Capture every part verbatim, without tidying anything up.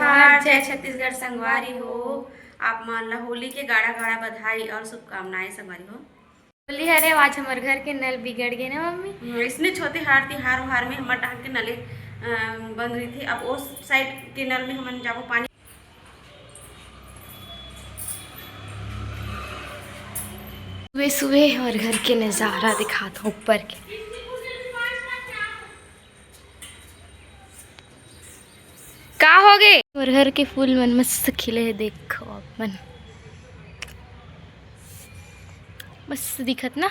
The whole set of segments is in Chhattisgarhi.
जोहार, जय छत्तीसगढ़ संगवारी हो। आप मन ला होली के गाड़ा गाड़ा बधाई और शुभकामनाएं संगवारी हो। होली हरे, आज हमर घर के नल बिगड़ गे ना मम्मी। हम्म, इसने छोटे हार तिहार उहार में हमर डहान के नले, अ, बंद रहिथे। अब उस साइड के नल में हमन जाबो पानी। सुबह सुबह और घर के नजारा दिखात हूँ ऊपर के। का हो गे? और घर के फूल मन मस्त खिले हे, देखो आप मन, मस्त दिखत ना।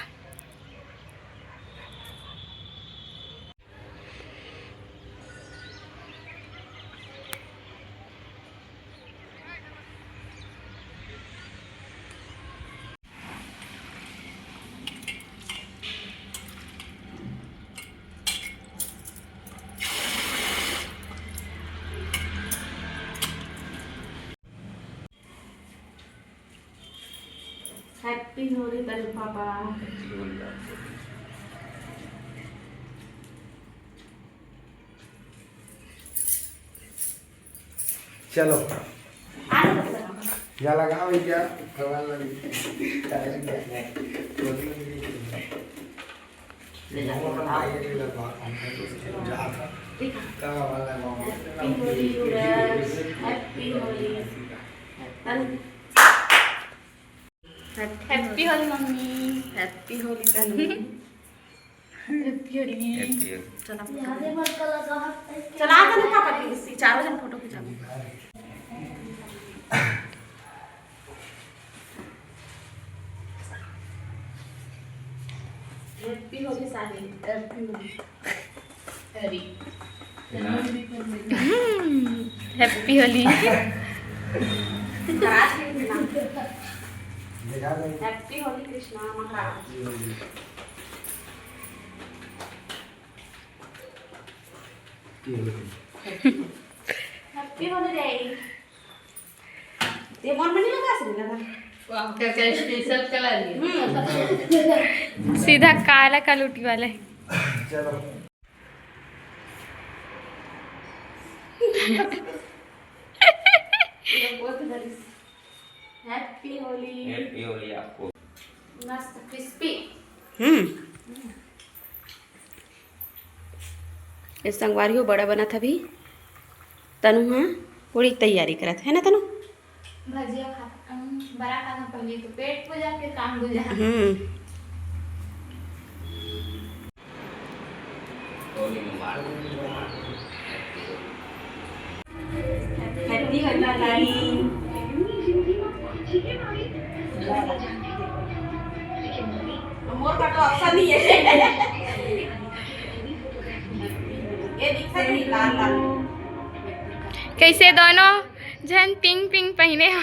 Happy Holi तनु पापा। चलो। या लगाओ भैया, भगवान लगी। ले जा, भगवान लगाओ। ये लगा, हम तो जा था। ठीक है। का वाला लगाओ। Happy Holi, Happy Holi। तनु। Happy Holi mummy. Happy Holi तनु। Happy Holi। Happy Holi। चला। चला तनु पापा की, इसी चारों जन फोटो खिंचा। Happy Holi सारे, Happy Holi। Holi। हम्म, Happy Holi। Happy Holi Krishna महाराज। Happy Holi रे। ये मन में नहीं लगा सकते ना। वाह, क्या, क्या special colour है। हम्म। सीधा काला कलूटी वाला है। चलो। ये बहुत बड़ी। Happy Holi। Happy Holi आपको। मस्त crispy। हम्म। ये संगवारी हो, बड़ा बनत हे अभी। तनु ह पूरी तैयारी करत हे ना तनु? भजिया खा, अम, बड़ा खाना पहले तो पेट पूजा, फिर काम दूजा। हम्म। Happy Holi। मोर का तो अच्छा नहीं है। ये दिखता नहीं, लाल लाल। कैसे दोनों झन pink pink पहने हो?